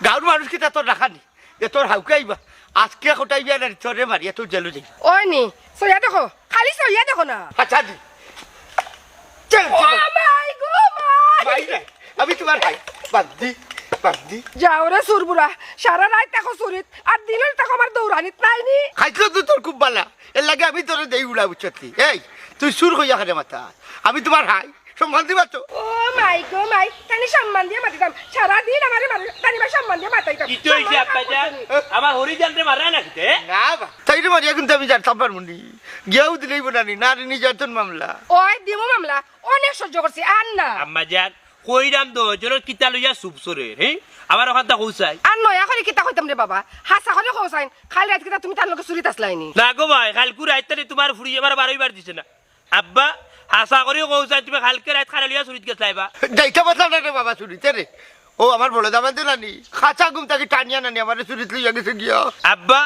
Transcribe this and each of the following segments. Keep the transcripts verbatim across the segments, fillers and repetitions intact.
গাঁওর মানুষ কিতা তোর রাখানি? এ তোর হাউকে আইবা। আজকে কটাই বিয়া না তোরে মারি, এ তোর জেলো যাই। ওই নি, সইয়া দেখো, খালি সইয়া দেখো না। আচ্ছা দি। চল, ও চল। মাই গো মাই। মাই না, আমি তোমার হাই। বাদ দি, বাদ দি। যাও রে সুরবুড়া, সারা রাইত থাকো চুরিত, আর দিনও থাকো আমার দৌড়ানিত নাই নি। খাইছিল তো তোর খুব বালা, এর লাগে আমি তোরে দেই উড়া বুঝছত নি। এই, তুই চুর কইয়া কেনে মাতাস? আমি তোমার হাই, সম্মান দিবা তো? ও মাই গো মাই, তানি সম্মান দিয়া মাতিতাম, সারা দিন আমারে মারে, তানি বা সম্মান দিয়া মাতাইতাম। কিতা অইছে সম্মান আব্বা জান? করতে নি। আমার হরি জানরে মারা না কিতা? না বা, তাইরে মারিয়া কিন্তু আমি জানতাম পারমু নি। গিয়াও দিলেই বোনানি, নারী নির্যাতন মামলা। ওই দিমু মামলা, অনেক সহ্য করছি, আর না। আম্মা জান, কইরাম তো, জনর কিতা লইয়া চুপ সরে, হে? আমার ওখানটা কৌসাই। আর নয়া করি কিতা কইতাম রে বাবা, হাছা করি কৌসাইন, খালি রাইত কিতা তুমি তার লগে চুরিত আছলাইনি? না গো মাই, কালকু রাইত তানি তোমার ফুড়ি আমার বারইবার দিছে না। আব্বা, হাছা করি কৌসাইন, তুমি কালকে রাইত কারে লইয়া চুরিত গেছলায় বা? যাইতা পারতাম না রে বাবা চুরিত রে। ও আমার বড় দামান্দে নানি, খাঁচা ঘুম থাকি টানিয়া নানি আমারে চুরিত লইয়া গেছে গিয়া। আব্বা,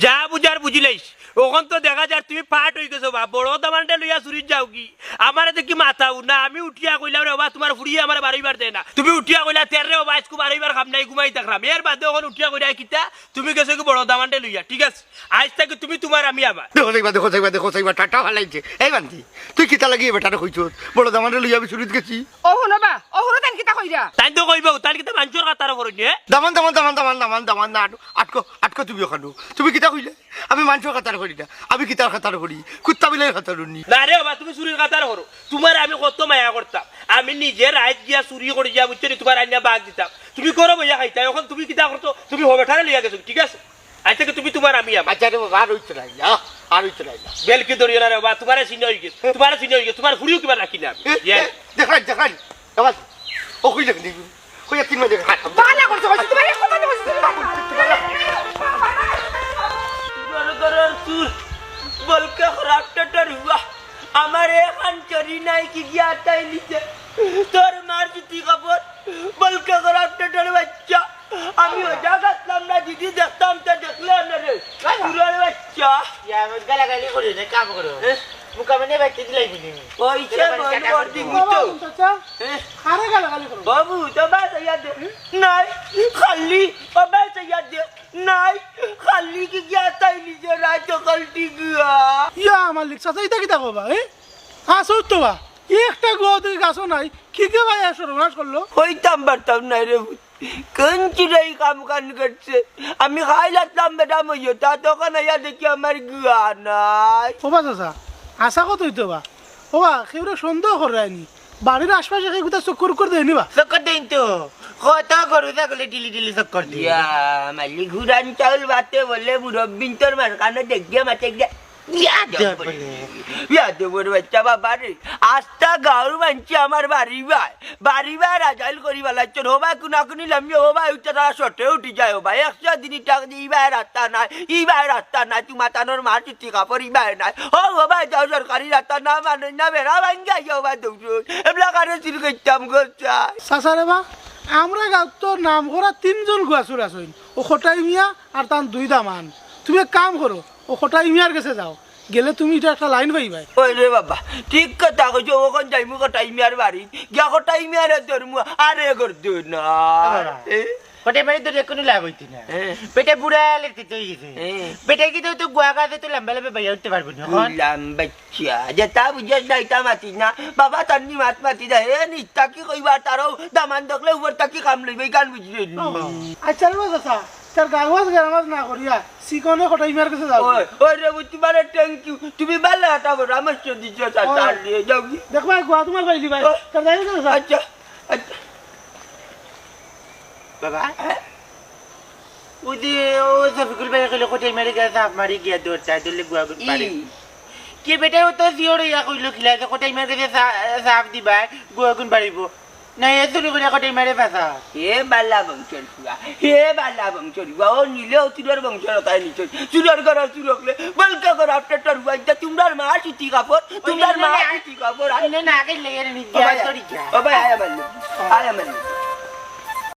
যা বুঝার বুঝিলাইছি। অখন তো দেখা যার তুমি পাট অই গেছো বা, বড় দামান্দে লইয়া চুরিত যাওগি। আমারে দেখি মাতাও না, আমি উঠিয়া কইলাম রে বাবা, তোমার ফুড়িয়ে আমারে বারইবার দেয় না। তুমি উঠিয়া কইলা, "তের রে বাবা, আইজকু বারইবার কাম নাই, ঘুমাই থাকরাম।" এর বাদে অখন উঠিয়া কইলা কিতা, তুমি গেছো কি বড় দামান্দে লইয়া, ঠিক আছে? আইজ থাকি তুমি তোমার, আমি আমার। দেখো চাইবা, দেখো চাইবা, দেখো চাইবা, টাটা ফালাইছে। এই বান্দি, তুই কিতা লাগি এ বেটারে কইছস? বড় দামান্দে লইয়া আমি চুরিত গেছি। ও হুনো বা, ও হুনো তাইন কিতা কইরা? তাইন তো কইবা, তাইন কিতা মানষর কাতারো পড়ইন নি, হে? দামান, দামান, দামান, দামান, দামান, দামান, না, আটকো, আটকো তুমি ওখানো। তুমি কিতা কইলে? আমি মানষর কাতারো পড়ি না, আমি কিতার কাতারো পড়ি? কুত্তা বিলাইর কাতারো নি। না রে বাবা, তুমি চুরির কাতারো পড়ো। তোমারে আমি কত মায়া করতাম, আমি নিজে রাইত গিয়া চুরি করি গিয়া, বুঝছো নি, তোমার আনিয়া বাঘ দিতাম। তুমি করো বইয়া খাইতায়, অখন তুমি কিতা করছো? তুমি হ বেটারে লইয়া গেছো, ঠিক আছে? আইজ থাকি তুমি তোমার, আমি আমার। আচ্ছা রে বাবা, আর অইতো নায়, আহ, আর অইতো নায়। বেলকি ধরিও না রে বাবা, তোমারে চিনা অই গেছে, তোমারে চিনা অই গেছে, তোমার ফুড়িও কিবা রাখি না আমি। এ, ইয়া। এ, দেখরায়, দেখরায়, বাবা, ও কইলে কি? কইয়া তিন মাস দেখে খাতাম। বালা করছো, কইছি, তোমারে এক কথা কইছি, তুমি বালা। চুরর ঘরর চুর, বলকে খরাব টেটর হুয়া। আমার এখান চুরি নাই কি গিয়া তাই নিছে। তোর মার জুতি কাপড়, বলকে খরাব টেটর বাচ্চা। আমি ওজা গেছলাম না, যদি দেখতাম তো দেখলে না রে। চুরর বাচ্চা। ইয়া, আমি গালাগালি করি না, কাম করো। এ? মুখা মানে বাইতে দিলাই বুঝি। ওই সে বল, ওর দিন তো। চাচা, এ? কারে গালাগালি করো? বাবু, তো বাস ইয়া দে। নাই, খালি, ও বাস ইয়া দে। নাই, খালি কি গিয়া তাই নিজে রাত সকাল ঠিক গিয়া। ইয়া, মালিক চাচা, ইতা কিতা কবা, এ? হাছাউ তো বা। একটা গুয়া দেখি গাছও নাই। কি কে ভাই সর্বনাশ করলো? কইতাম পারতাম না রে। কোন চুরে ই কাম কান করছে? আমি খাইল আছলাম বেটা মইও, তা তখন আইয়া দেখি আমার গুয়া নাই। ও বা চাচা, হাছা কথা অইতো বা। ও বা, কেউরে সন্দেহ কররায় নি? বাড়ির আশপাশে কেউ কুতা চক্কর উক্কর দেয় নি বা? চক্কর দেইন তো। কত গরু ছাগলে ডেইলি ডেইলি চক্কর দেয়। ইয়া, মালিক ঘুরান চাউল বাতে বলে মুরব্বিন্তর মাঝখানে দেখিয়া মাতে গিয়া। ইয়া দে বলে। ইয়া দে বলে বাচ্চা বাবা রে। আস্তা গাঁওর মানষে আমার বাড়ি বায়। বাড়ি বায় রাজাইল করি বালাইছে। হবায় কুনাকুনি লামিয়ে হবায় উঠে তারা শটে উঠি যায় হবায়। একশো দিনই টাক দি ইবায় রাস্তা নাই, ইবায় রাস্তা নাই। তুমা তানোর মার জুতি কাপড় ইবায় নাই। ও হবায় যাও সরকারি রাস্তা না মানইন না বেড়া ভাঙ্গা যাও বা দৌড়। এবলা কারে চুরি করতাম গো চাই। চাচা রে বা, আমরা গাঁওত তো নাম করা তিনজন গুয়া চুর আছইন। ও কটাই মিয়া আর তান দুই দামান। তুমি এক কাম করো, ও কটাই মিয়ার গেছে যাও, গেলে তুমি ইটা একটা লাইন পাইবায়। ওই রে বাবা, ঠিক কথা কইছো, অখন যাইমু কটাই মিয়ার বাড়ি, গিয়া কটাই মিয়ারে ধরমু, আরে করতো না। বাবা, এ? কটাই মিয়ারে ধরিয়া কুনু লাভ অইতো না। এ। বেটা বুড়া লেতে তো অই গেছে। এ। বেটা কিতা তো গুয়া গাছে তো লাম্বা লাম্বা বাইয়া উঠতে পারবো না অখন। লাম্বা চা, যেতা বুঝছস না, ইতা মাতিস না। বাবা, তার নি মাত মাতি দে। এ নিচ থাকি কইবা, তারও দামান দেখলে উপর থাকি কাম লইবে, ইখান বুঝলে নি? ও। আচ্ছা রে চাচা, তার গাঙ মাছ গেরা মাছ না করিয়া, চিকনে কটাই মিয়ার গেছে যাও। ওই, ওই রে, বুঝ, তোমারে thank you। তুমি ভালা একটা পরামর্শ দিছো, চাচা, ওই। নিয়ে যাও কি? দেখবায়, গুয়া তোমার পাইলিবায়। ও। তার যাই চাচা। আচ্ছা, আচ্ছা। বাবা, হ্যাঁ? ওই যে, ও শফিকুল ভাই কইলো, কটাই মিয়ারে গিয়া ঝাঁপ মারি গিয়া ধরতা, ধরলে গুয়াগুন পারে। ই। কে বেটায় অত জিওর ইয়া কইলো কিলা যে কটাই মিয়ার গেছে ঝা-, ঝাঁপ দিবায়, গুয়াগুন পারিবো। না, এ চুরি করিয়া কটাই মিয়ারে বাঁচা। হে বালা বংশর ফুয়া, হে বালা বংশর ফুয়া, ও নিলে ও চুরর বংশর তাই নিছে। চুরর ঘরর চুর অকলে, বলকে ঘরর টেটর ফুয়া, ইতা তুমরার মা সুতি কাপড়, তুমরার মা সুতি কাপড়। ইনে না গেলে এর নিদিয়া বাবা, চুরি যা। বাবা, আয় আমার লগে, আয় আমার লগে।